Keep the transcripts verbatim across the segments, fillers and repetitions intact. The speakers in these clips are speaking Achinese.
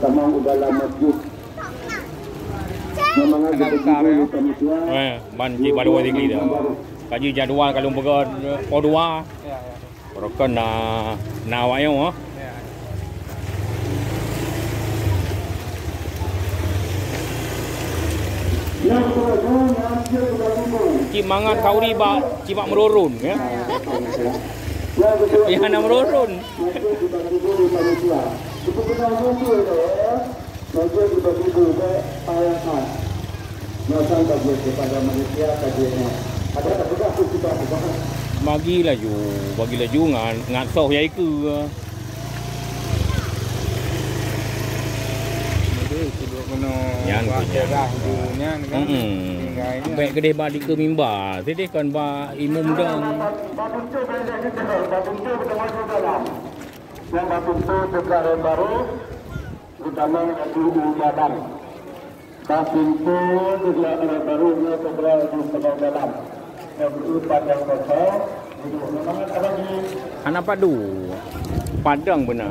Tamang u dalam masjid. Memang ada buka, ya. Eh, ban cik baru lagi dah. Kaji jadual kalau begot, eh, po dua. Ya, ya. Rokon na, na awak nyoe, ah. Ya. Cik mangat khauri bak, cik bak meururun, ya. Ya, hana meururun. Bagi laju, bagi laju ngan, ngan soh yai keue. Jadi, sibuk kena nyan buat tu, nyan. Darah tu, nyan kan. Mm-mm. Tinggai nyan. Bèk keudeh bak dikeue mimba, sideh kon bak imum dong. Yang bapintu tegak baru, utama laju u dalam. Bapintu tegak baru, nyoe segera di tengah dalam. Yang itu panjang kosong, duduk memang ada lagi. Hana padu. Padang beuna.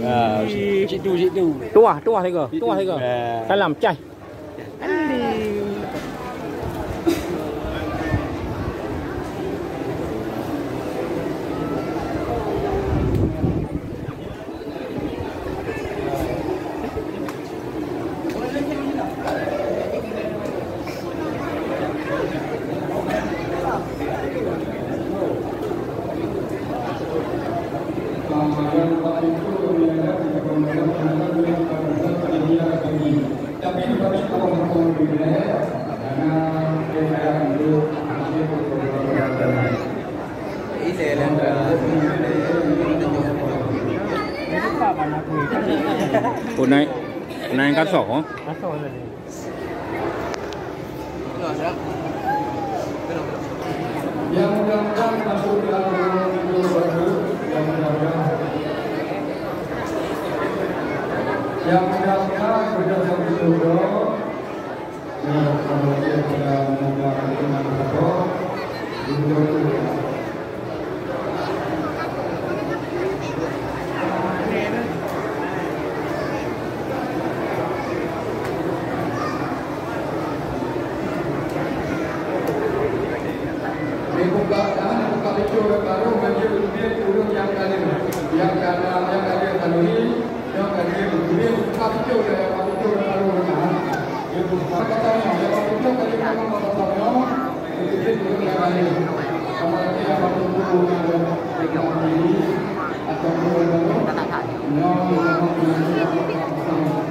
Ah, situ, situ. Tuah, tuah sigoe, tuah sigoe. Ah. Salam, cah. Oh, naik, naik kasar, oh? Yang mudah-mudahan masuk dalam golongan itu baru, yang mudah-mudahan. Yang mudah-mudahan sudah sampai surga. Yang mudah-mudahan kita mudah-mudahan kita. Dibuka, ah, dibuka pintu baru bagi pemimpin ureueng nyang ka lheueh. Nyang ka na, nyang ka lheueh khanduri, nyang ka lheueh pemimpin buka pintu, buka pintu baru, ah. Dibuka kata nyoe, dibuka pintu kali nyoe, kata nyoe, pemimpin ureueng nyang ka lheueh. Sama lagi yang waktu guru yang ada di dalam diri, atau guru baru, nyoe, nyoe, nyoe, nyoe, nyoe.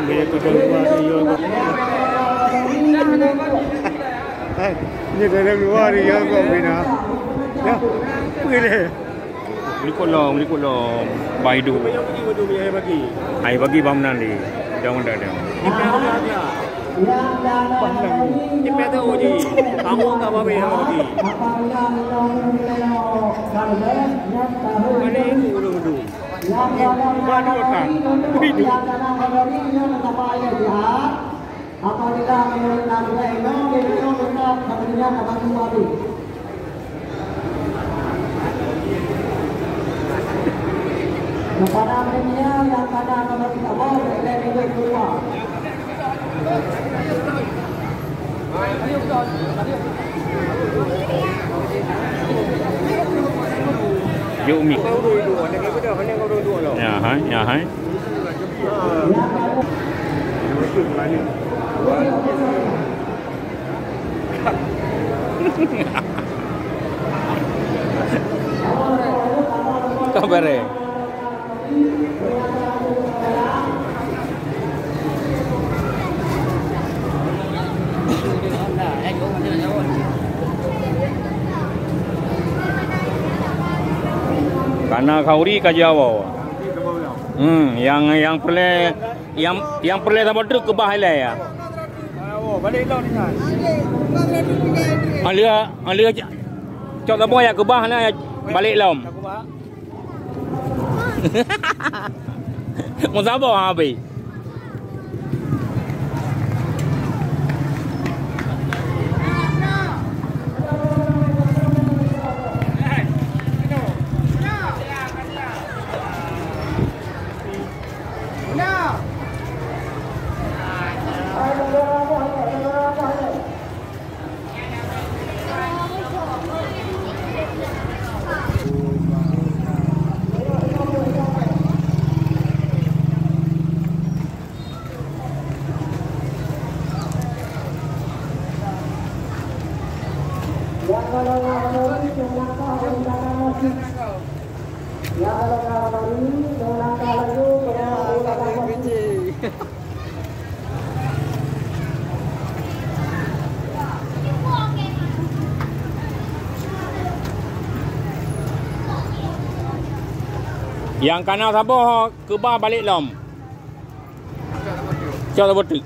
Dia tu dah luar dia. Eh, ni dah luar dia kau bina. Ya, boleh. Likot lom, likot lom. Baidu. Ai bagi bang nan di. Jangan dah dah. Cepet tu uji. Kamu tak apa-apa uji. Mana itu udah udah. Badu tak. Baidu. Apabila menurut Nabi Ibrahim, dia tetap mendengar kata Tuhan. Kepada dunia yang pada menurut Allah, dan juga keluar. Yuk, Mi. Ya, hai, ya, hai. Kau bareng. Kana khauri ka jawa. Hmm, yang, yang peureulèe, yang, yang peureulèe saboh treuk keubah ilèe ya. Aleuh, aleuh cok saboh ya keubah na ya balik lom. Meusaboh ha, Abi. Nyang kana saboh keubah balik lom. Cok saboh teuk.